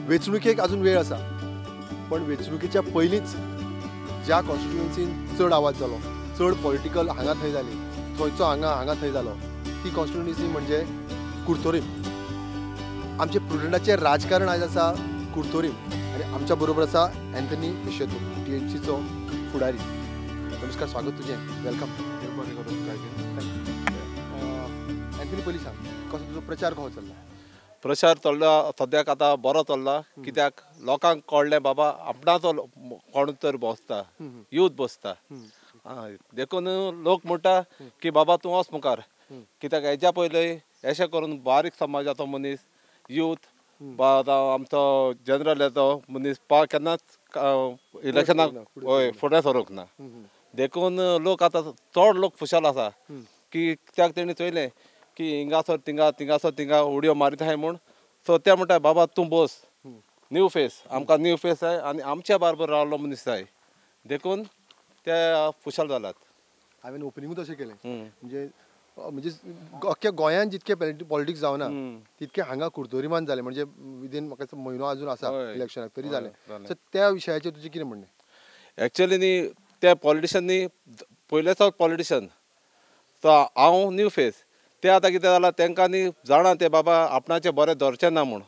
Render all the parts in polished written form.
वेंचणुकेक अजून वेळ आसा, पण वेंचणुकेच्या पयलींच ज्या कॉन्स्टिट्युएन्सीन चड आवाज जालो, चड पॉलिटिकल हांगा थंय जाली, थंयचो हांगा हांगा थंय जालो, ती कॉन्स्टिट्युएन्सी म्हणजे कुर्तोरीम. आमचें प्रुडंटाचें राजकारण आयज आसा कुर्तोरीम आनी आमच्या बरोबर आसा अँथनी पिशेतो, टीएमसीचो फुडारी. नमस्कार, स्वागत तुजें, welcome. Anthony, पयलीं सांग, कसो तुजो प्रचार कसो चल्ला? प्रचार चल्ला सद्याक आतां बरो चल्ला, कित्याक लोकांक कळ्ळें बाबा आपणाचो कोण तर बसता, यूथ बसता, देखून लोक म्हणटा की बाबा तूं वच मुखार. कित्याक हेज्या पयलीं अशें करून बारीक समाजाचो मनीस, यूथ, आमचो जनरल येतो मनीस पा केन्नाच इलेक्शनाक हय फुडें सरूंक ना. देखून लोक आतां चड लोक खुशाल आसा की कित्याक तेणी चोयलें की हिंगासर थिंगा थिंगासर थिंगा उडयो मारीत आहाय म्हूण. सो ते म्हणटा बाबा तूं बस, न्यू फेस, आमकां न्यू फेस जाय आनी आमच्या बारबर रावलो मनीस जाय, देखून ते खुशाल जाल्यात. हांवें ओपनिंगूच अशें केलें, म्हणजे म्हणजे अख्ख्या गोंयांत जितके पॉलिटिक्स जावना तितके हांगा कुर्तोरीमान जालें, म्हणजे विदीन म्हाका म्हयनो अजून आसा इलेक्शनाक तरी जालें. सो त्या विशयाचेर तुजें कितें म्हणणें? एक्चुअली न्ही त्या पॉलिटिशननी पयलेच पॉलिटिशन, सो हांव न्यू फेस, ते आतां कितें जालां तांकां न्ही जाणा ते बाबा आपणाचें बरें धरचें ना म्हूण,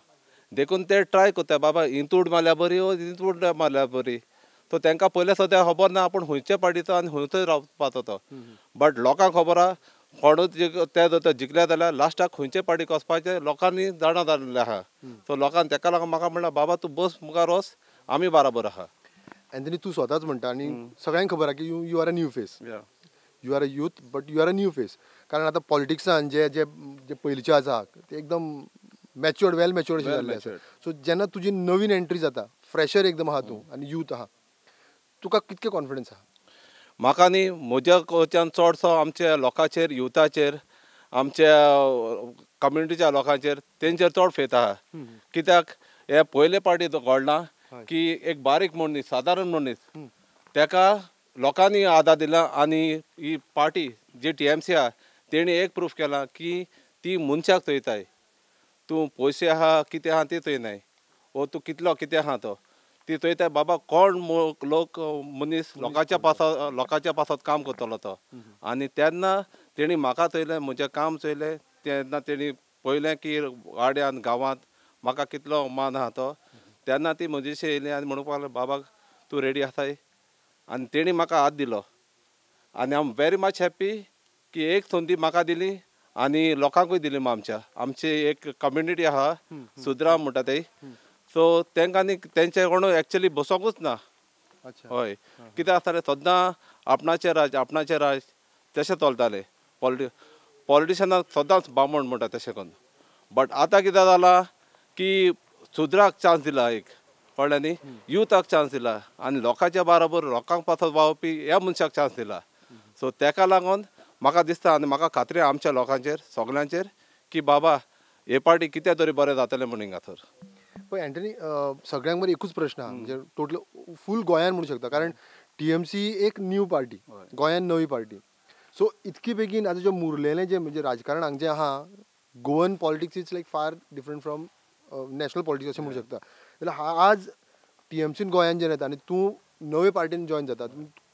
देखून ते ट्राय करता बाबा हितूड मारल्यार बरी ओ हितूड मारल्यार बरी. सो तांकां पयलें सद्या खबर ना आपूण खंयचे पार्टीचो आनी खंयचो रावपाचो तो, बट लोकांक खबर आहा कोणूच ते जर जिखले जाल्यार लास्टाक खंयचे पार्टीक वचपाचें लोकांनी जाणा जाल्लें आहा. सो लोकांक तेका लागून म्हाका म्हणल्यार बाबा तूं बस मुखार वच, आमी बराबर आहा. अँथनी, तूं स्वताच म्हणटा आनी सगळ्यांक खबर आहा की you are a new face, you are a youth but you are a new face. कारण आतां पॉलिटिक्सान जे जे जे पयलींचे आसा ते एकदम मॅच्युअर्ड, वेल मॅच्युअर्ड अशें जाल्ले आसा. सो जेन्ना तुजी नवीन एंट्री जाता, फ्रेशर एकदम आहा तूं आनी यूथ आहा, तुका कितके कॉन्फिडन्स आहा? म्हाका न्ही म्हज्या कडच्यान चडसो आमच्या लोकांचेर, युथाचेर, आमच्या कम्युनिटीच्या लोकांचेर, तेंचेर चड फेत आहा. कित्याक हे पयले पार्टी घडलां की एक बारीक मनीस, सादारण मनीस, तेका लोकांनी आदार दिला आनी ही पार्टी जी टीएमसी आहा तेणी एक प्रूफ केला की ती मनशाक चोयताय, तूं पयशे आहा कितें आहा ती चोयनाय, वो तूं कितलो कितें आहा तो ती चोयताय बाबा कोण लोक मनीस लोकांच्या पासत, लोकांच्या पासत काम करतलो तो. आनी तेन्ना तेणी म्हाका चोयलें, म्हजें काम चोयलें, तेन्ना तेणी पळयलें की वाड्यान गांवांत म्हाका कितलो मान आहा तो, तेन्ना ती म्हजेशी येयली आनी म्हणपाक लागली बाबा तूं रेडी आसाय, आनी तेणी म्हाका हात दिलो आनी I am very much happy की एक संदी म्हाका दिली आनी लोकांकूय दिली. आमच्या आमची एक कम्युनिटी आहा सुद्रा म्हणटा ते, सो तांकां न्ही तेंचे कोण एक्चुअली बसोंकूच ना. हय, कितें आसतालें सद्दां आपणाचें राज, आपणाचें राज तशें चलतालें, पॉलिटिशनाक सदांच बामण म्हणटा तशें करून. बट आतां कितें जालां की सुद्राक चान्स दिला एक, कळ्ळें न्ही, युथाक चान्स दिला आनी लोकांच्या बराबर लोकांक पासत वावुरपी ह्या मनशाक चान्स दिला. सो तेका लागून म्हाका दिसता आनी म्हाका खात्री आमच्या लोकांचेर सगल्यांचेर की बाबा हे पार्टी कितें तरी बरें जातलें म्हूण हिंगासर. पळय अँथनी, सगळ्यांक मरे एकूच प्रश्न आहा, म्हणजे टोटल फूल गोंयान म्हणू शकता, कारण टीएमसी एक न्यू पार्टी, गोंयान नवी पार्टी. सो इतकी बेगीन आतां जें मुरलेलें जें म्हणजे राजकारण हांगा जें आहा, Goan politics is like far different from national politics अशें म्हणू शकता. जाल्यार आज टीएमसीन गोंयान जेन्ना येता आनी तूं नवे पार्टीन जॉयन जाता,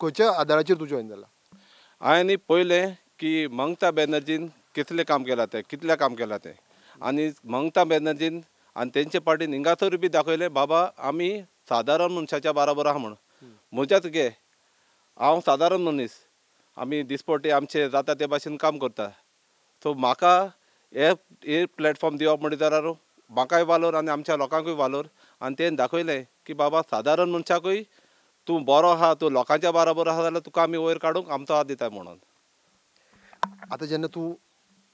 खंयच्या आदाराचेर तूं जॉयन जाला? हांवें न्ही पळयलें की ममता बॅनर्जीन कितलें काम केलां तें, कितलें काम केलां तें, आनी ममता बॅनर्जीन आनी तेंचे पार्टीन हिंगासर बी दाखयलें बाबा आमी सादारण मनशाच्या बराबर आहा म्हूण. म्हज्याच घे, हांव सादारण मनीस, आमी दिसपट्टी आमचे जाता ते भाशेन काम करता. सो म्हाका हे प्लॅटफॉर्म दिवप म्हणटा जाल्यार म्हाकाय वालोर आनी आमच्या लोकांकूय वालोर. आनी तेणें दाखयलें की बाबा सादारण मनशाकूय तूं बरो आहा, तूं लोकांच्या बराबर आहा जाल्यार तुका आमी वयर काडूंक आमचो हात दिता म्हणून. आतां जेन्ना तूं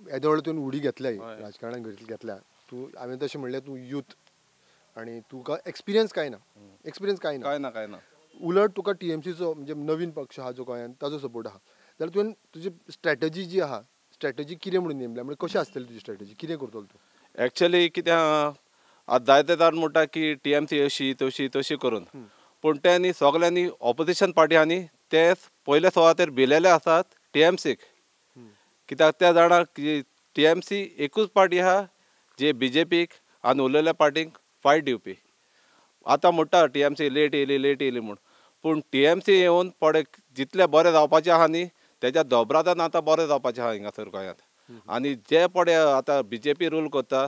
येदो व्हडलो तुवें उडी घेतल्या, राजकारणान घेतल्या, तूं हांवें तशें म्हणलें तूं यूथ आनी तुका एक्सपिरियन्स कांय ना, एक्सपिरियन्स कांय ना, कांय ना, कांय ना, उलट तुका टीएमसीचो म्हणजे नवीन पक्ष आहा जो गोंयांत ताजो सपोर्ट आहा, जाल्यार तुवें तुजी स्ट्रॅटजी जी आहा, स्ट्रॅटजी कितें म्हणून नेमल्या, म्हणजे कशें आसतली तुजी स्ट्रॅटजी, कितें करतलो तूं? एक्चुअली कितें आतां जायते जाण म्हणटा की टीएमसी अशी तशी तशी करून, पूण ते न्ही सगल्यांनी ऑपोजिशन पार्टी ते पयले सुवातेर भिलेले आसात टीएमसीक, कित्याक ते जाणा की टीएमसी एकूच पार्टी आहा जे बीजेपीक आनी उरलेल्या पार्टीक फायट दिवपी. आतां म्हणटा टी एम सी लेट येयली लेट येयली म्हूण, पूण टी एम सी येवन पडे जितले बरें जावपाचें आहा न्ही तेज्या दोबरादान आतां बरें जावपाचें आहा हिंगासर गोंयांत. आनी जे पडे आतां बी जे पी रूल करता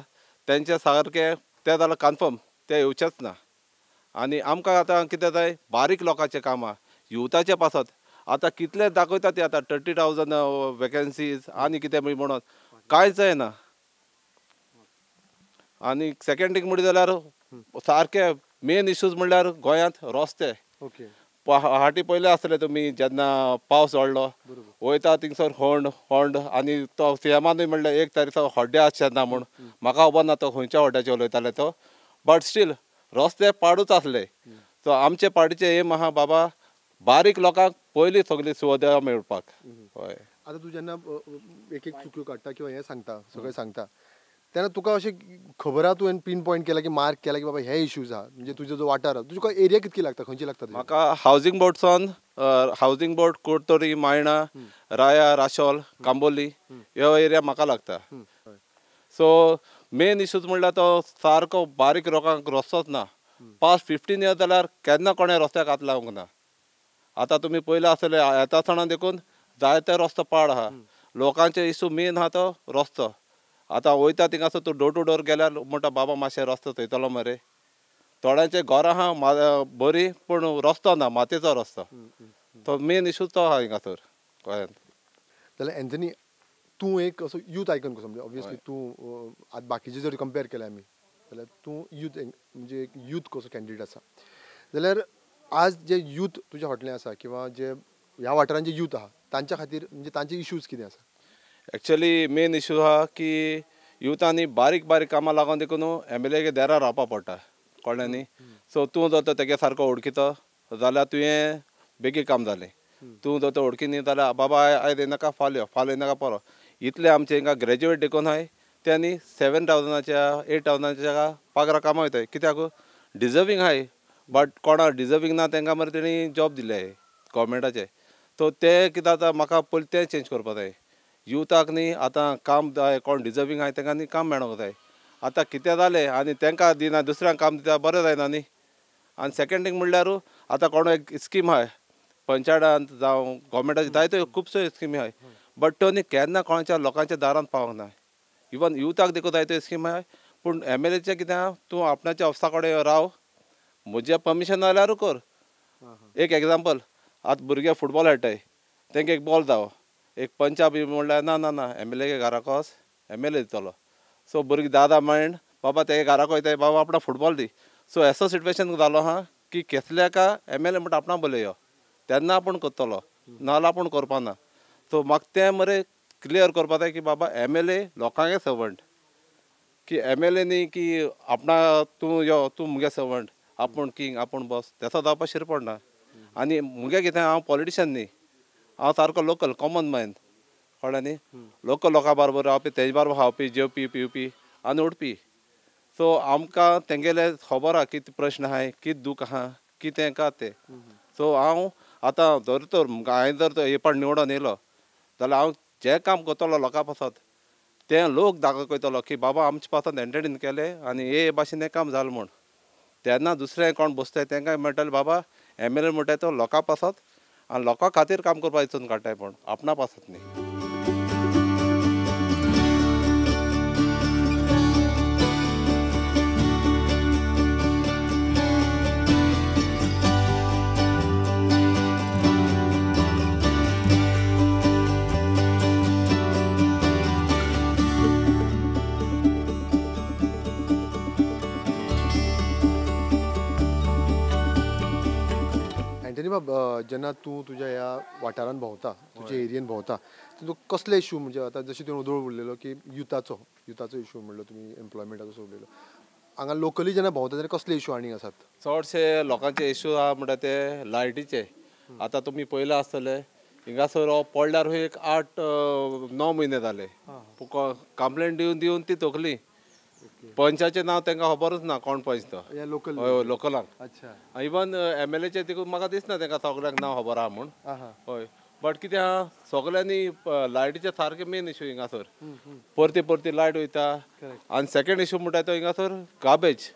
तेंचे सारकें तें जाल्यार कन्फर्म तें येवचेंच ना. आनी आमकां आतां कितें जाय बारीक लोकांचें काम आहा युथाचें पासत आतां कितले दाखयता ते आतां 30,000 वेकन्सीज आनी कितें म्हणून कांयच जायना. आनी सेकेंड थींग म्हणलें जाल्यार सारके मेन इश्यूज म्हणल्यार गोंयांत रस्ते. ओके, फाटीं पयलें आसतले तुमी जेन्ना पावस पडलो वयता थिंगसर होंड होंड आनी तो सीएमानूय म्हणलें एक तारीख हड्डे आसचे ना म्हूण, म्हाका खबर ना तो खंयच्या हड्ड्याचेर उलयताले तो, बट स्टील रस्ते पाडूच आसले. सो आमचे पार्टीचे एम आहा बाबा बारीक लोकांक पयलीं सगळी सुविधा मेळपाक. हय, आतां तूं जेन्ना एक एक चुक्यो काडटा किंवा हें सांगता सगळें सांगता तेन्ना तुका अशें खबर आहा तुवें पीन पॉयंट केला की मार्क केला की बाबा हे इश्यूज आहा, म्हणजे तुजो जो वाठार आहा तुका एरिया कितकी लागता खंयची लागता? म्हाका हावजींग बोर्डसान हावजींग बोर्ड कुडतरी मायणा राया राशोल कांबोली ह्यो एरिया म्हाका लागता. सो मेन इश्यूज म्हणल्यार तो सारको बारीक लोकांक रस्तोच ना. पास्ट 15 इयर्स जाल्यार केन्ना कोणें रस्त्याक हात लावंक ना. आतां तुमी पयलें आसतलें येता आसतना देखून जायते रस्तो पाड आहा. लोकांचे इशू मेन आहा तो रस्तो. आतां वयता थिंगासर तूं डोर टू डोर गेल्यार म्हणटा बाबा मातशें रस्तो थंयतलो मरे. थोड्यांचे घरां आहा बरीं पूण रस्तो ना, मातयेचो रस्तो. तो मेन इशू तो आहा हिंगासर गोंयांत. जाल्यार एंथनी तूं एक असो यूथ आयकन कसो, म्हणजे ऑब्वियसली तूं आतां बाकीचे जर कंपेर केले आमी जाल्यार तूं यूथ म्हणजे एक यूथ कसो कॅन्डिडेट आसा, जाल्यार आज जे यूथ तुज्या हॉटेलां आसा किंवा जे ह्या वाठारांत जे यूथ आहा तांच्या खातीर म्हणजे तांचे इश्यूज कितें आसा? एक्चुअली मेन इशू आहा की युथांनी बारीक बारीक कामां लागून देखून एम एल ए देरा रावपा पडटा, कळ्ळें न्ही. सो तूं जर तेगे सारको वळखीतो जाल्यार तुवें बेगीन काम जालें, तूं जर तो वळखी न्ही जाल्यार बाबा आयज येनाका फाल्यां, फाल्यां येनाका परो. इतले आमचे हिंगा ग्रेज्युएट देखून आहाय त्यांनी 7,000 8,000 पगारा कामां वयताय, कित्याक डिजर्वींग आहाय. बट कोणा डिजर्वींग ना तांकां मरे तेणी जॉब दिले आहाय गव्हर्मेंटाचे. सो तें कितें जाता म्हाका पयलीं तें चेंज करपा जाय. युथाक न्ही आतां काम जाय, कोण डिजर्वींग आहाय तांकां न्ही काम मेळोंक जाय. आतां कितें जालें आनी तांकां दिना दुसऱ्यांक काम दिता बरें जायना न्ही. आनी सेकेंड थींग म्हणल्यार आतां कोण एक स्कीम आहाय पंचायतान जावं गव्हर्मेंटाचे जायत्यो खुबश्यो स्किमी आहाय, बट त्यो न्ही केन्ना कोणाच्या लोकांच्या दारांत पावोंक ना. इवन युथाक देखून जायत्यो स्किमी आहाय, पूण एम एल एचें कितें आहा तूं आपणाच्या ऑफिसा कडेन राव, म्हजें परमिशन जाल्यारूय कर. एक एग्जाम्पल, आतां भुरगे फुटबॉल खेळटाय तांकां एक बॉल जावो, एक पंचा बी म्हणल्यार ना ना ना एम एल ए घराक वच एम एल ए दितलो. सो भुरगीं दादा मायंड बाबा तेगे घराक वयताय बाबा आपणा फुटबॉल दी. सो असो सिट्युएशन जालो आहा की केसल्याका एम एल ए म्हणटा आपणा बोलयो तेन्ना आपूण करतलो, नाजाल्यार आपूण करपा ना. सो म्हाका तें मरे क्लियर करपा जाय की बाबा एम एल ए लोकांगे सर्वंट, की एम एल ए न्ही की आपणा तूं यो तूं मुगे सर्वंट, आपूण किंग आपूण बॉस, तेसो जावपा शिर पडना. आनी मुगे कितें हांव पॉलिटिशन न्ही, हांव सारको लोकल कॉमन मॅन, कळ्ळें न्ही. लोकल लोकां बरोबर रावपी, तेजे बरोबर खावपी जेवपी पिवपी आनी उडपी. सो आमकां तेंगेले खबर आहा कितें प्रश्न आहाय, कितें दूख आहा, कितें का तें. सो हांव आतां जर तर हांवें जर हे पाट निवडोन येयलो जाल्यार हांव जें काम करतलो लोकां पासत तें लोक दाखयतलो की बाबा आमचे पासत एंटरटेन केलें आनी हे भाशेन हें काम जालें म्हूण. तेन्ना दुसरें कोण बसताय तांकां मेळटलें बाबा एम एल ए म्हणटाय तो लोकां पासत आनी लोकां खातीर काम करपा हितून काडटाय, पूण आपणा पासत न्ही. एंथनी बाब, जेन्ना तूं तुज्या ह्या वाठारांत भोंवता, तुज्या एरियेन भोंवता, तुका कसले इशू म्हणजे आतां जशें तुवें ओदोळ उलयलो की युथाचो इशू म्हणलो तुमी, एम्प्लॉयमेंटाचो उलयलो, हांगा लोकली जेन्ना भोंवता तेन्ना कसले इशू आनीक आसात? चडशे लोकांचे इशू आहा म्हणटा ते लायटीचे. आतां तुमी पयलां आसतले हिंगासर पडल्यार एक 8-9 म्हयने जाले कंप्लेन दिवन दिवन ती तकली. पंचाचें नांव तांकां खबरूच ना कोण पंच तो लोकल, हय लोकलांक. अच्छा, इवन एम एल एचें तिकून म्हाका दिसना तांकां सगळ्यांक नांव खबर आहा म्हूण. हय, बट कितें आहा सगळ्यांनी लायटीचे सारके मेन इशू हिंगासर, परती परती लायट वयता. आनी सेकेंड इशू म्हणटा तो हिंगासर गार्बेज.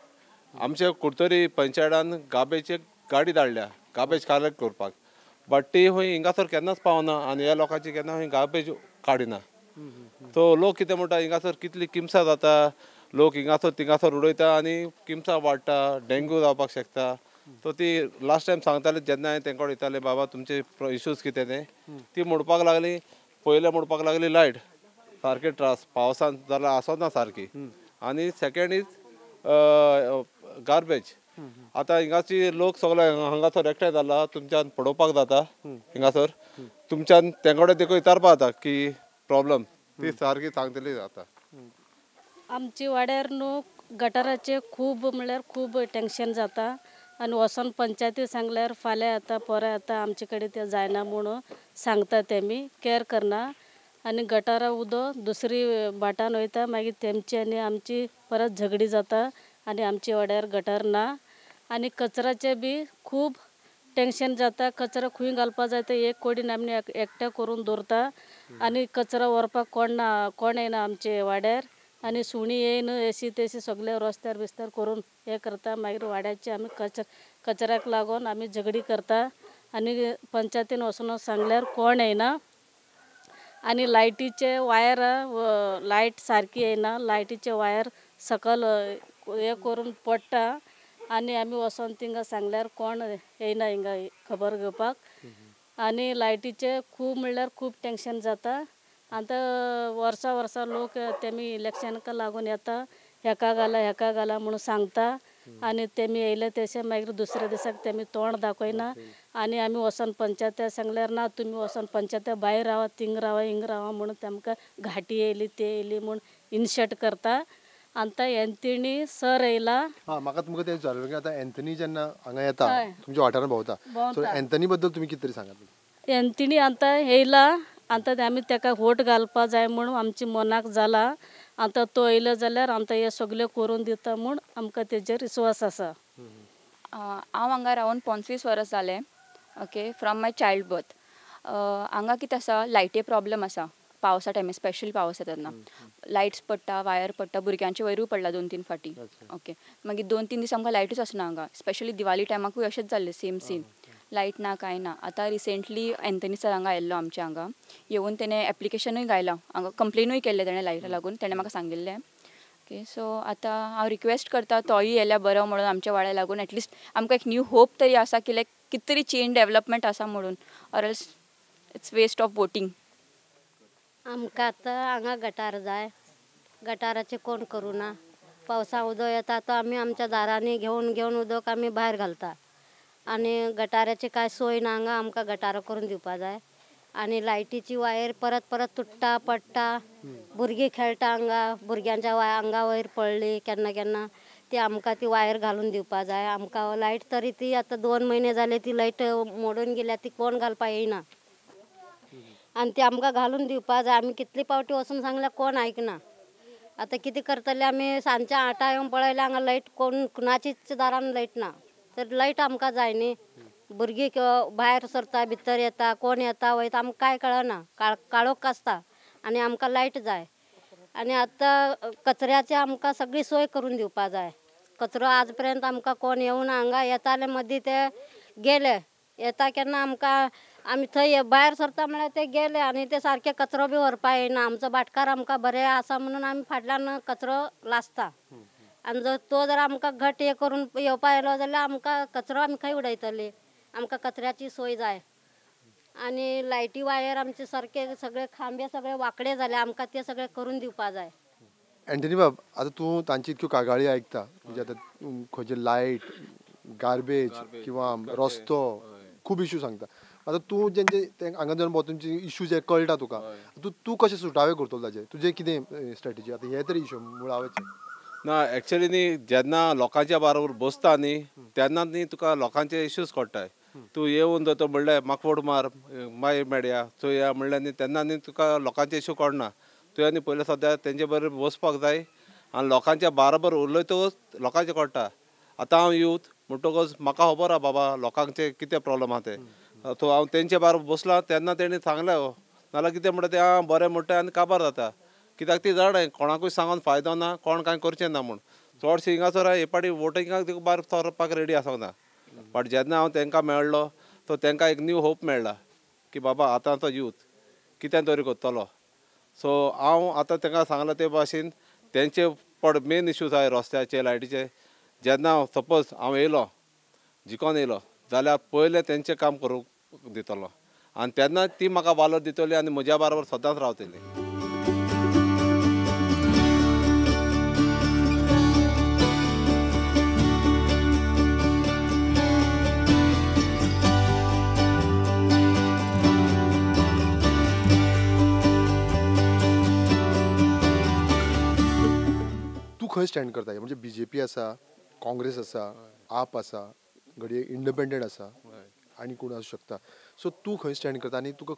आमच्या कुडतरी पंचायतान गार्बेज गाडी धाडल्या गार्बेज कलेक्ट करपाक, बट ती खंय हिंगासर केन्नाच पावना आनी ह्या लोकांची केन्ना खंय गार्बेज काडिना. सो लोक कितें म्हणटा, हिंगासर कितली किमसां जाता, लोक हिंगासर थिंगासर उडयता आनी किमसां वाडटा, डेंग्यू जावपाक शकता. सो ती लास्ट टायम सांगताले जेन्ना हांवें तेंकां वयताले, बाबा तुमचे इशूज कितें ते, ती म्हणपाक लागली, पयलें म्हणपाक लागली लायट सारके त्रास पावसान जाल्यार आसना सारकी, आनी सेकेंड is garbage. आतां हिंगाची लोक सगळे हांगासर एकठांय जाला, तुमच्यान पळोवपाक जाता हिंगासर, तुमच्यान तेंकडे देखून विचारपाक जाता की प्रॉब्लम ती सारकी सांगतली जाता. आमची वाड्यार न्हू गटाराचे खूब म्हणल्यार खूब टेंशन जाता आनी वचोन पंचायती सांगल्यार फाल्यां येता परां येता आमचे कडेन तें जायना म्हणून सांगता तेमी, कॅर करना आनी गटारा उदक दुसरी भाटान वयता, मागीर तेमची आनी आमची परत झगडी जाता आनी आमच्या वाड्यार गटार ना. आनी कचऱ्याचें बी खूब टेंशन जाता, कचरो खंय घालपा जाय ते एक कोडीन आमी एकठांय करून दवरता आनी कचरो व्हरपाक कोण ना, कोण येना आमचे वाड्यार आनी सुणी येयन अशी तशी सगळे रस्त्यार बिस्त्यार करून हें करता. मागीर वाड्याचे आमी कचऱ्याक लागून आमी झगडी करता आनी पंचायतीन वचून सांगल्यार कोण येना. आनी लायटीचे वायर लायट सारकी येना, लायटीचे वायर सकल हें करून पडटा आनी आमी वचोन थिंगा सांगल्यार कोण येयना हिंगा खबर घेवपाक. आनी लायटीचे खूब म्हणल्यार खूब टेंशन जाता. आतां वर्सां वर्सां लोक तेमी इलेक्शनाक लागून येता, हेका घाला हेका घाला म्हणून सांगता आनी तेमी येयले तशें मागीर दुसऱ्या दिसाक तेमी तोंड दाखयना आनी आमी वचोन पंचायती सांगल्यार ना तुमी वचोन पंचायती भायर रावा, थिंग रावा, हिंग रावा म्हणून तेमकां घाटी येयली ते येयली म्हूण इन्शर्ट करता. आतां एंथनी सर येयला. हां, म्हाका तुमकां तें विचारलें की आतां एंथनी जेन्ना हांगा येता तुमच्या वाठारांत भोंवता, सो एंथनी बद्दल तुमी कितें तरी सांगात. एंथनी आतां येयला, आतां आमी तेका वोट घालपा जाय म्हूण आमच्या मनाक जाला. आतां तो येयलो जाल्यार आमकां हें सगळें करून दिता म्हूण आमकां तेजेर विस्वास आसा. हांव हांगा रावन 25 वर्स जालें, okay, from my child birth. हांगा कितें आसा, लायटी प्रॉब्लम आसा पावसा टायमार, स्पेशली पावस येता तेन्ना लायट्स पडटा, वायर पडटा, भुरग्यांचे वयरूय पडला 2-3 फावटी, ओके. मागीर 2-3 दीस आमकां लायटूच आसना हांगा, स्पेशली दिवाली टायमाकूय अशेंच जाल्लें, सेम सीन, लायट ना कांय ना. आतां रिसेंटली एंथनी सर हांगा आयिल्लो आमच्या हांगा, येवन तेणें एप्लिकेशनूय घायलां हांगा, कंप्लेनूय केल्लें तेणें लायटा लागून, तेणें म्हाका सांगिल्लें. ओके, सो आतां हांव रिक्वेस्ट करता तोय येयल्यार बरो म्हणून आमच्या वाड्या लागून, एटलिस्ट आमकां एक न्यू होप तरी आसा की लायक कितें तरी चेंज डेवलपमेंट आसा म्हणून, or else it's waste of voting. आमकां आतां हांगा गटार जाय, गटाराचें कोण करूं ना. पावसा उदक येता तो आमी आमच्या दारांनी घेवन घेवन उदक आमी भायर घालता आनी गटाराची कांय सोय ना हांगा, आमकां गटारां करून दिवपा जाय. आनी लायटीची वायर परत परत तुट्टा पडटा, भुरगीं खेळटा हांगा, भुरग्यांच्या आंगा वयर पडली केन्ना केन्ना, ती आमकां ती वायर घालून दिवपा जाय. आमकां लायट तरी ती आतां 2 म्हयने जाले ती लायट मोडून गेल्या, ती कोण घालपा येयना आनी ती आमकां घालून दिवपा जाय. आमी कितले पावटी वचून सांगल्यार कोण आयकना. आतां कितें करतले आमी, सांजच्या 8 येवन पळयल्यार हांगा लायट कोण कुणाचीच दारान लायट ना, तर लायट आमकां जाय न्ही. भुरगीं भायर सरता भितर येता, कोण येता वयता आमकां कांय कळना, काळोख आसता आनी आमकां लायट जाय. आनी आतां कचऱ्याची आमकां सगळी सोय करून दिवपा जाय. कचरो आज पर्यंत आमकां कोण येवन हांगा येताले मदीं ते गेले, येता केन्ना आमकां आमी थंय भायर सरता म्हळ्यार ते गेले आनी ते सारके कचरो बी व्हरपा येयना. आमचो भाटकार आमकां बरें आसा म्हणून आमी फाटल्यान कचरो लासता आनी जर तो जर आमकां घट हे करून येवपा येयलो जाल्यार आमकां कचरो आमी खंय उडयतली. आमकां कचऱ्याची सोय जाय. आनी लायटी वायर आमचे सारके सगळे खांबे सगळे वांकडे जाले, आमकां ते सगळे करून दिवपा जाय. एंथनी बाब, आतां तूं तांची इतक्यो कागाळी आयकता, म्हणजे आतां खंयचे लायट, गार्बेज किंवा रस्तो, खूब इशू सांगता. आतां तूं जेंचे हांगा जर भोंवता तुमचे इशू जे कळटा तुका, तूं कशें सुटावे करतलो ताजे, तुजें कितें स्ट्रेटजी आतां हे तरी इशू मुळावेचे? ना, एक्चुअली न्ही जेन्ना लोकांच्या बरोबर बसता न्ही तेन्ना न्ही तुका लोकांचे इश्यूज कळटाय. तूं येवन जर म्हणल्यार म्हाका वोट मार मागीर मेळया चोया म्हणल्यार न्ही तेन्ना न्ही तुका लोकांचे इश्यू कळना. तुवें न्ही पयलें सद्या तेंचे बरोबर बसपाक जाय आनी लोकांच्या बरोबर उलयतकच लोकांचें कळटा. आतां हांव यूथ म्हणटकच म्हाका खबर आहा बाबा लोकांचे कितें प्रॉब्लम आहा ते, सो हांव तेंचे बरोबर बसलां तेन्ना तेणी सांगलें, नाल्यार कितें म्हणटा तें आं बरें म्हणटा आनी काबार जाता. कित्याक ती जाणा कोणाकूय सांगून फायदो ना, कोण कांय करचें ना म्हूण. चडशे हिंगासर हे पाटी वोटिंगाक देखून भायर सरपाक रेडी आसोंक ना. बट जेन्ना हांव तांकां मेळ्ळो तो तांकां एक न्यू होप मेळ्ळा की बाबा आतांचो यूथ कितें तरी करतलो. सो हांव आतां तांकां सांगलां ते भाशेन तेंचे पड मेन इश्यूज आहाय रस्त्याचे लायटीचे. जेन्ना सपोज हांव येयलो जिकोन येयलो जाल्यार पयलें तेंचें काम करूंक दितलो आनी तेन्ना ती म्हाका वालोर दितली आनी म्हज्या बरोबर सदांच रावतली. तूं खंय स्टँड करता? म्हणजे बीजेपी आसा, काँग्रेस आसा, आप आसा, घडये इंडिपेंडंट आसा आनी कोण आसूं शकता. सो तूं खंय स्टँड करता आनी तुका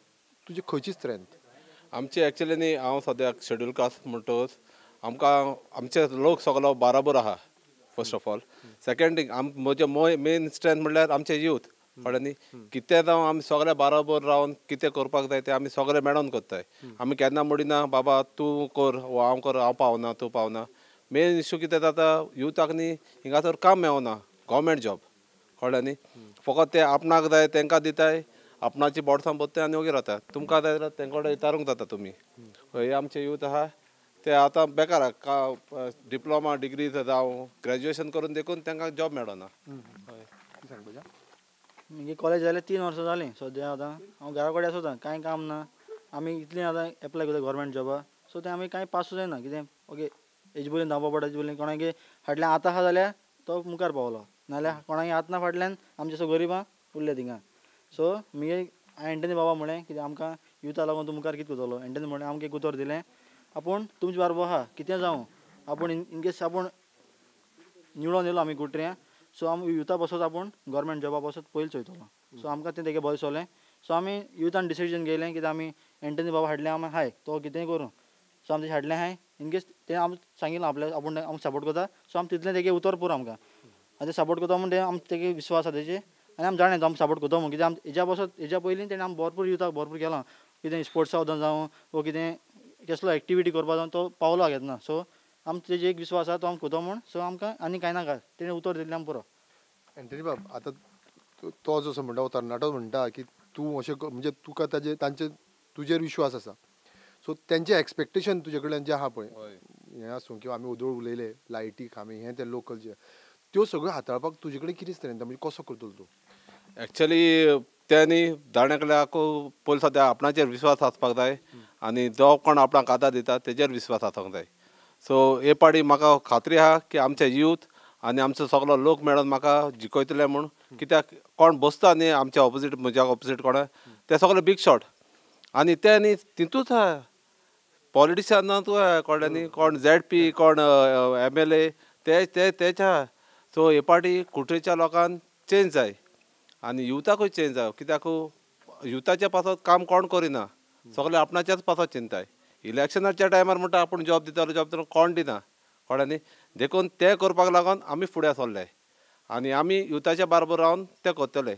तुजी खंयची स्ट्रेंथ? आमची एक्चुअली न्ही हांव सद्याक शेड्यूल कास्ट म्हणटकच आमकां आमचे लोक सगलो बाराबर आहा first of all. Second thing आम म्हजें मेन स्ट्रेंथ म्हणल्यार आमचे यूथ. कळ्ळें न्ही? कितें जावं आमी सगळे बाराबर रावन कितें करपाक जाय तें आमी सगळे मेळोन करताय. आमी केन्ना म्हणिना बाबा तूं कर वो हांव कर, हांव पावना तूं पावना. मेन इश्यू कितें जाता युथाक न्ही हिंगासर काम मेळना, गव्हर्मेंट जॉब. कळ्ळें न्ही? फकत ते आपणाक जाय तांकां दिताय, आपणाची बोडसां भरताय आनी वगैरे जाता. तुमकां जाय जाल्यार तेंचे कडेन विचारूंक जाता तुमी. हे आमचे यूथ आहा ते आतां बेकार आहा, डिप्लोमा डिग्री जावं ग्रेज्युएशन करून देखून तांकां जॉब मेळना. म्हगे कॉलेज जालें 3 वर्सां जालीं सद्या आतां हांव घरा कडेन आसता, कांय काम ना. आमी इतलें आतां एप्लाय करता गव्हर्मेंट जॉबा, सो तें आमी कांय पासूय जायना. कितें ओके हेजे बरें धांवपा पडटा, हेजे बरें कोणाक फाटल्यान आतां आहा जाल्यार तो मुखार पावलो, नाजाल्यार कोणाक आतां ना फाटल्यान आमचे सो गरिबां उरले थिंगा. सो मुगे एंटनी बाबा म्हणलें कितें आमकां युथा लागून तूं मुखार कितें करतलो. एंटनी म्हणलें आमकां एक उतर दिलें आपूण तुमचे बारबो आहा कितें जावं आपूण इनकेस आपूण निवडोन येयलो आमी कुट्र्यां, सो आमी युथा पासत आपूण गव्हर्मेंट जॉबा पासत पयलीं चोयतलो. सो आमकां तें तेगे बरें दिसलें. सो आमी युथान डिसिजन घेयलें कितें आमी एंटनी बाबा हाडलें आमी हाय तो कितेंय करूं. सो आमी हाडलें हाय इनकेस तें आमी सांगिल्लें आपल्या आपूण आमकां सपोर्ट करता. सो आमी तितलें तेगे उतर पुरो आमकां आनी ते सपोर्ट करता म्हूण तें आमकां तेगे विश्वास आसा तेजे आनी आमी जाणा तो आमकां सपोर्ट करता म्हूण. कित्याक आम हेज्या पासत हेज्या पयलीं तेणें आमी भरपूर युथाक भरपूर केलां, कितें स्पोर्ट्सा वचून जावं वो कितें कसलो एक्टिविटी करपा जावं तो पावलो घेतना. सो आमकां तेजेर एक विश्वास आसा तो आमकां करता म्हूण. सो आमकां आनी कांय नाका, तेणें उतर दिल्लें आमकां पुरो. एंटनी बाब आतां तो जो म्हणटा तरणाटो म्हणटा की तूं अशें म्हणजे तुका ताजे तांचे तुजेर विश्वास आसा, सो तेंचे एक्सपेक्टेशन तुजे कडल्यान जें आहा पळय हें आसूं किंवा आमी ओदोळ उलयले लायटी खांबे हें ते लोकल जे त्यो सगळ्यो हाताळपाक तुजे कडेन कितें स्ट्रेंथ म्हणजे कसो करतलो तूं? एक्चुअली तें न्ही जाण एकल्याक पयलीं सद्या आपणाचेर विश्वास आसपाक जाय आनी जो कोण आपणाक आदार दिता तेजेर विश्वास आसूंक जाय. सो हे पाटी म्हाका खात्री आहा की आमचे यूथ आनी आमचो सगलो लोक मेळोन म्हाका जिखयतले म्हूण. कित्याक कोण बसता न्ही आमच्या ऑपोजीट म्हज्या ऑपोजीट कोण ते सगळे बीग शॉट आनी ते न्ही तितूच आहा पॉलिटिशियन तुका कळ्ळें न्ही, कोण झेड पी कोण MLA ते तेच आहा. सो हे पाटी कुट्रेच्या लोकांक चेंज जाय आनी युथाकूय चेंज जाय. कित्याक युथाच्या पासत काम कोण करिना, सगळे आपणाच्याच पासत चिंताय. इलेक्शनाच्या टायमार म्हणटा आपूण जॉब दितलो जॉब दितलो, कोण दिना. कळ्ळें न्ही? देखून तें करपाक लागून आमी फुडें सरले आनी आमी युथाच्या बरोबर रावन तें करतले.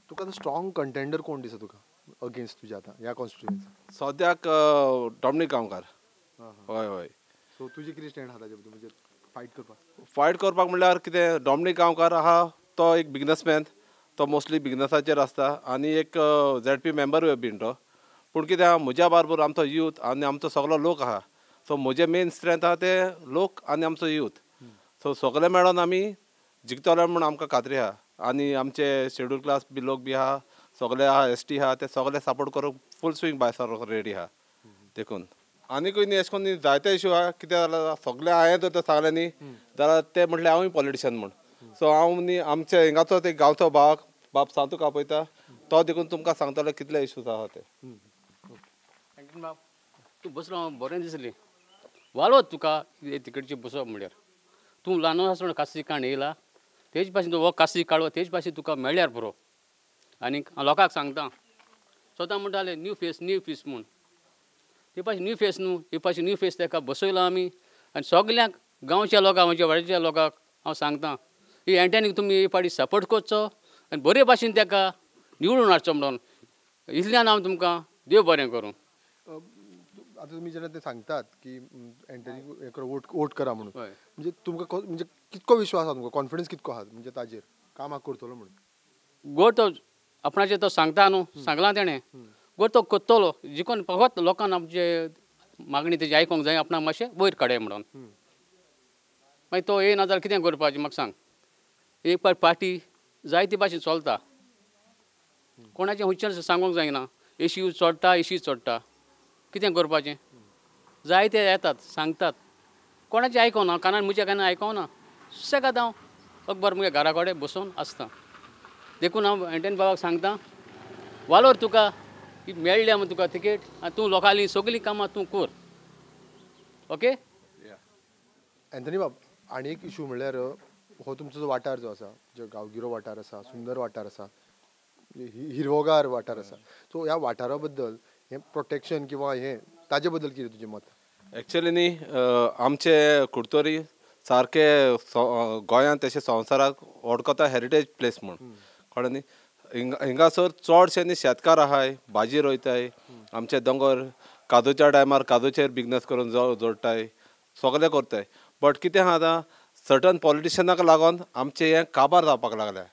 तुका स्ट्रॉंग कंटेंडर कोण दिसता तुका अगेन्स्ट तुज्या आतां ह्या कॉन्स्टिट्युएन्सी? सद्याक डॉमनीक गांवकार. हय हय. सो तुजें कितें स्टँड आहा ताजे म्हणजे फायट करपाक? फायट करपाक म्हणल्यार कितें, डॉमनीक गांवकार आहा तो एक बिजनसमॅन, तो मोस्टली बिजनसाचेर आसता आनी एक ZP मेंबरूय बीन तो. पूण कितें आहा म्हज्या बरोबर आमचो यूथ आनी आमचो सगलो लोक आहा. सो म्हजें मेन स्ट्रेंथ आहा ते लोक आनी आमचो यूथ. सो सगळे मेळोन आमी जिखतले म्हूण आमकां खात्री आहा. आनी आमचे शेड्यूल क्लास बी लोक बी आहा सगळे आहा, ST आहा, ते सगळे सपोर्ट करूंक फूल स्विंग भायर सर रेडी आहा. देखून आनीकूय न्ही अशें करून जायते इश्यू आहा. कितें जाल्यार सगळे हांवें जर सांगलें न्ही जाल्यार ते म्हटलें हांवूय पॉलिटिशियन म्हूण. सो हांव न्ही आमचे हिंगाचो ते गांवचो बाब सांतू कापयता तो देखून तुमकां सांगतलो कितले इश्यूज आहा ते. बाब तूं बसलो बरें दिसलें वालोत तुका तिकडची बसप म्हळ्यार तूं ल्हान आसतना कासी काण येयला तेज भाशेन हो कासी काडलो तेज भाशेन तुका मेळ्ळ्यार पुरो. आनी लोकांक सांगता स्वता म्हणटाले न्यू फेस न्यू फेस म्हूण, ते पाशी न्यू फेस न्हू, हे पाशी न्यू फेस ताका बसयला आमी. आनी सगल्यांक गांवच्या लोकांक आमच्या वाड्याच्या लोकांक हांव सांगता ही एंटनीक तुमी हे फाटी सपोर्ट करचो आनी बरे भाशेन ताका निवडून हाडचो म्हणून इतल्यान हांव तुमकां देव बरें करूं. आतां तुमी जेन्ना ते सांगतात की एंटनी वोट करा म्हणून, म्हणजे तुमकां म्हणजे कितको विश्वास आसा, तुमकां कॉन्फिडन्स कितको आहा म्हणजे ताजेर कामाक करतलो म्हणून? गो तो आपणाचेर तो सांगता न्हू, सांगलां तेणें, गो तो करतलो. जिकोन फकत लोकांक आमचे मागणी तेजी आयकोंक जाय, आपणाक मातशें वयर काडय म्हणून. मागीर तो येयना जाल्यार कितें करपाचें म्हाका सांग. एक पाट पार्टी जायते भाशेन चलता, कोणाचें खंयच्यान सांगूंक जायना. एशी चडटा, एशी चडटा, कितें करपाचें? जायते येतात सांगतात, कोणाचें आयकोना, कानान म्हज्या कानान आयकोना. सुसेगाद हांव अकबर म्हगे घरा कडेन बसून आसता. देखून हांव एंटनी बाबाक सांगता, वालोर तुका मेळ्ळ्या म्हूण तुका तिकेट, आनी तूं लोकांली सगळीं कामां तूं कर. ओके एंथनी बाब, आनी एक इशू म्हणल्यार हो तुमचो जो वाठार जो आसा, जो गांवगिरो वाठार आसा, सुंदर वाठार आसा, हिरवोगार वाठार आसा, सो ह्या वाठारा बद्दल हें प्रोटेक्शन किंवा हें ताजे बद्दल कितें तुजें मत? एक्चुअली न्ही आमचे कुडतरी सारके गोंयांत तशें संवसाराक वळखता हेरिटेज प्लेस म्हूण, कळ्ळें न्ही. हिंगासर चडशे न्ही शेतकार आहाय, भाजी रोयताय, आमचे दोंगर काजूच्या टायमार काजूचेर बिजनस करून जोडटाय, सगळें करताय. बट कितें आहा आतां सर्टन पॉलिटिशनाक लागून आमचें हें काबार जावपाक लागलें,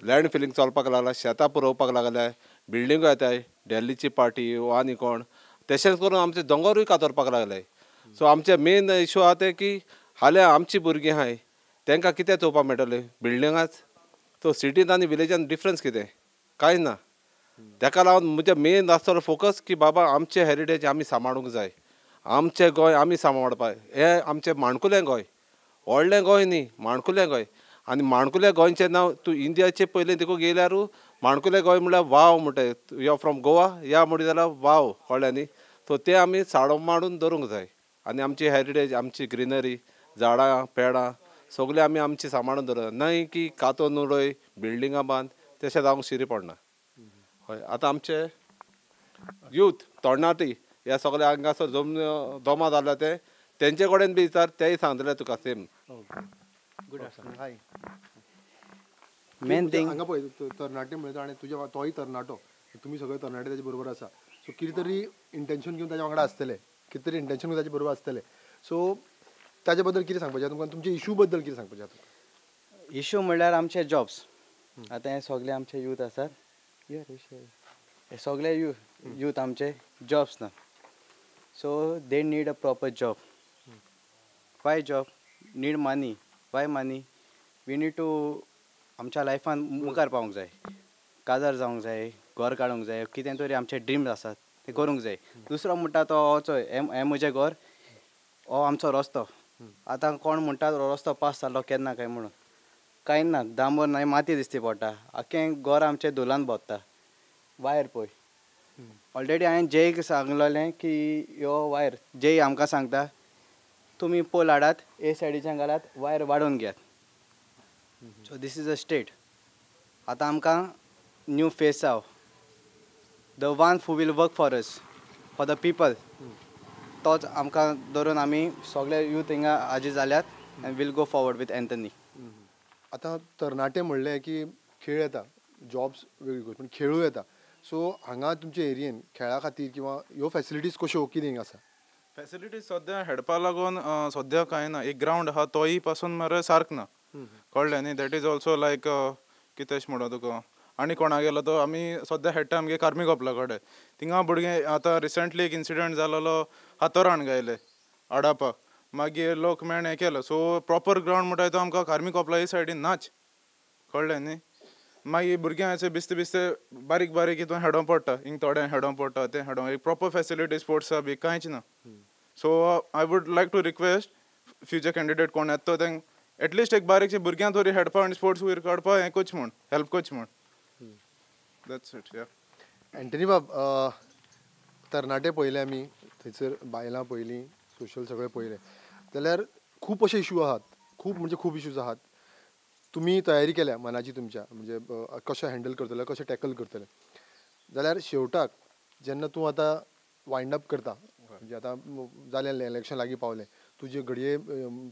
लँड फिलींग चलपाक लागलां, शेतां पुरोवपाक लागल्या, बिल्डिंगो येताय, दिल्लीची पार्टी आनी कोण, तशेंच करून आमचे दोंगरूय कातरपाक लागले. सो आमचे मेन इशू आहा तें की हाल्यां आमची भुरगीं आहाय तांकां कितें चोवपाक मेळटलें बिल्डिंगाच. सो सिटींत आनी विलेजान डिफरन्स कितें? कांय ना. ताका लागून म्हजें मेन आसतलो फोकस की बाबा आमचें हेरिटेज आमी सांबाळूंक जाय, आमचें गोंय आमी सांबाळपाक, हें आमचें माणकुलें गोंय, व्हडलें गोंय न्ही, माणकुलें गोंय. आनी माणकुलें गोंयचें नांव तूं इंडियाचे पयलें देखून गेल्यारू माणकुलें गोंय म्हणल्यार वाव म्हणटाय, you are from Goa या म्हणटा जाल्यार वाव, कळ्ळें न्ही. सो तें आमी साडो मांडून दवरूंक जाय आनी आमची हेरिटेज, आमची ग्रिनरी, झाडां पेडां सगळीं आमी आमची सांबाळून दवरूंक जाय, न्हय की कातोन उडय बिल्डिंगां बांद, तशें जावंक शिरी पडना. हय, आतां आमचे यूथ तरणाटी ह्या सगळ्या हांगासर जमा जाल्या ते तेंचे कडेन बी विचार, तेय सांगतले तुका सेम. मेन थिंग हांगा पळय तरणाटे म्हणटा आनी तुज्या तोय तरणाटो, तुमी सगळे तरणाटे ताजे बरोबर आसा, सो कितें तरी इंटेन्शन घेवन ताच्या वांगडा आसतले, कितें तरी इंटेन्शन घेवन ताजे बरोबर आसतले. सो ताजे बद्दल कितें सांगपाचें तुमकां, तुमचे इशू बद्दल कितें सांगपाचें तुमकां? इशू म्हणल्यार आमचे जॉब्स. आतां हे सगळे आमचे यूथ आसात, हे सगळे यूथ आमचे जॉब्स ना, so they need a proper job. Why job? Need money. Why money? We need to आमच्या लायफान मुखार पावूंक जाय, काजार जावंक जाय, घर काडूंक जाय, कितें तरी आमचे ड्रीम्स आसात ते करूंक जाय. दुसरो म्हणटा तो चोय हें म्हजें घर, हो आमचो रस्तो. आतां कोण म्हणटा रस्तो पास जालो केन्ना काय म्हणून, कांय ना, डांबर ना, माती दिसती पडटा, आख्खें घर आमचें धुलान भोंवता. वायर पळय, ऑलरेडी हांवें जेईक सांगलेलें की ह्यो वायर, जेई आमकां सांगता तुमी पोल हाडात, ए सायडीच्यान घालात, वायर वाडोवन घेयात. So this is a state. आतां आमकां न्यू फेस जाव, the one who will work for us, for the people, तोच आमकां धरून आमी सगळे यूथ हिंगा हाजीर जाल्यात and will go forward with Anthony. आतां तरणाटे म्हणलें की खेळ येता, जॉब्स वेगळी गोश्ट, पूण खेळूय येता. सो हांगा तुमच्या एरियेन खेळा खातीर किंवा ह्यो फॅसिलिटीज कश्यो कितें आसा? फॅसिलिटीज सद्या हेडपा लागून सद्या कांय ना. एक ग्रावंड आहा तोय पासून मरे सारक ना, कळ्ळें न्ही. That is also लायक कितें म्हणो तुका, आनी कोणा गेलो तो आमी सद्या हेडटा आमगे कार्मी कोपला कडेन, थिंगा भुरगे आतां रिसंटली एक इन्सिडंट जालोलो, हातोरान गायले आडापाक, मागीर लोक मेळण हें केलो. सो प्रॉपर ग्रावंड म्हणटा तो आमकां कार्मी कोपला हे सायडीन नाच, कळ्ळें न्ही. मागीर भुरग्यांक अशें बिस्ते बिस्ते बारीक बारीक हितून हेडोंक पडटा, हिंग थोडें हेडोंक पडटा, तें हेडोंक, एक प्रॉपर फॅसिलिटी स्पोर्ट्सा बी कांयच ना. So I would like to request future candidate कोण येता तो तेंक एटलिस्ट एक बारीकशे भुरग्यांक तरी हेडपा आनी स्पोर्ट्स वयर काडपा हें करचें म्हूण, हेल्प करचें म्हूण. That's it. या एंटनी बाब, तरणाटे पळयले आमी, थंयसर बायलां पळयलीं, सोशल सगळें पळयलें, जाल्यार खूब अशे इशू आहात, खूब म्हणजे खूब इशूज आहात. तुमी तयारी केल्या मनाची तुमच्या, म्हणजे कशें हँडल करतले, कशें टॅकल करतले, जाल्यार शेवटाक जेन्ना तूं आतां वायंड अप करता, म्हणजे आतां जालें इलेक्शन लागीं पावलें, तुजे घडये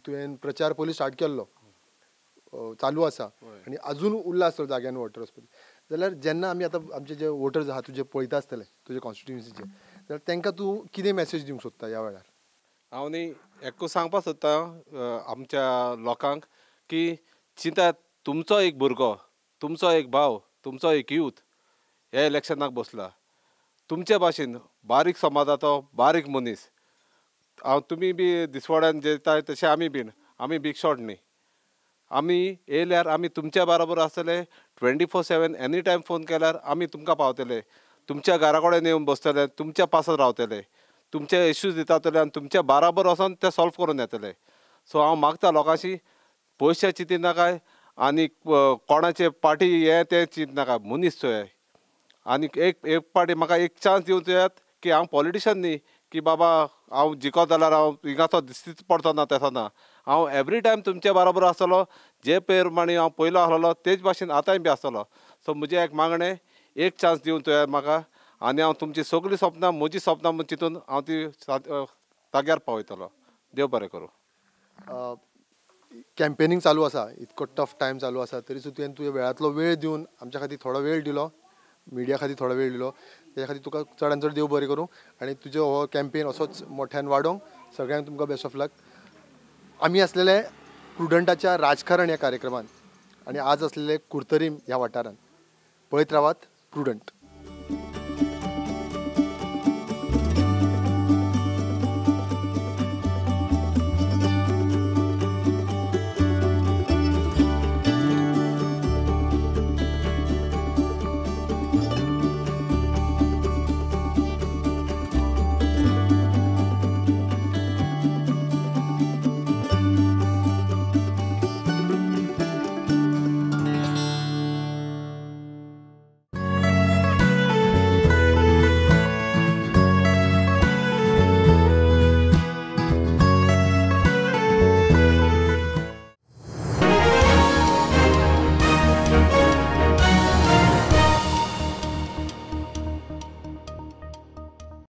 तुवें प्रचार पयलीं स्टार्ट केल्लो, चालू आसा आनी अजून उरला आसतलो जाग्यान वोटर वचपाक, जाल्यार जेन्ना आमी आतां आमचे जे वोटर्स आहा तुजे पळयता आसतले तुजे कॉन्स्टिट्युएन्सीचे, जाल्यार तांकां तूं कितें मॅसेज दिवंक सोदता ह्या वेळार? हांव न्ही एकूच सांगपाक सोदता आमच्या लोकांक की चिंता तुमचो एक भुरगो, तुमचो एक भाव, तुमचो एक यूथ ह्या इलेक्शनाक बसला. तुमचे भाशेन बारीक समाजाचो बारीक मनीस हांव, तुमी बी दिसवाड्यान जेताय तशें आमी बीन, आमी बीग शॉट न्ही. आमी येयल्यार आमी तुमच्या बराबर आसतले 24/7, एनी टायम फोन केल्यार आमी तुमकां पावतले, तुमच्या घरा कडेन येवन बसतले, तुमच्या पासत रावतले, तुमचे इश्यूज दितातले आनी तुमच्या बराबर वचोन ते सॉल्व करून येतले. सो हांव मागता लोकांशी पयशे चिंतिनाकाय आनी कोणाचे पार्टी हें तें चिंतनाका, मनीस चोयाय. आनी एक एक पार्टी म्हाका एक चान्स दिवन चोयात की हांव पॉलिटिशन न्ही की बाबा हांव जिखत जाल्यार हांव हिंगाचो दिसतीच पडचो ना, तसो ना. हांव एवरी टायम तुमचे बराबर आसतलो, जे प्रमाणे हांव पयलो आसलेलो तेच भाशेन आतांय बी आसतलो. सो म्हजें एक मागणें, एक चान्स दिवन चोयात म्हाका आनी हांव तुमची सगळीं सपनां म्हजी सपनां म्हूण चिंतून हांव ती जाग्यार पावयतलो. देव बरें करूं. कॅम्पेनींग चालू आसा, इतको टफ टायम चालू आसा, तरी सुद्दां तुवें तुज्या वेळांतलो वेळ दिवन आमच्या खातीर थोडो वेळ दिलो, मिडिया खातीर थोडो वेळ दिलो, तेज्या खातीर तुका चडान चड देव बरें करूं आनी तुजो हो कॅम्पेन असोच मोठ्यान वाडोवंक सगळ्यांक तुमकां बेस्ट ऑफ लक. आमी आसलेले प्रुडंटाच्या राजकारण ह्या कार्यक्रमान आनी आज आसलेले कुर्तरीम ह्या वाठारान. पळयत रावात प्रुडंट.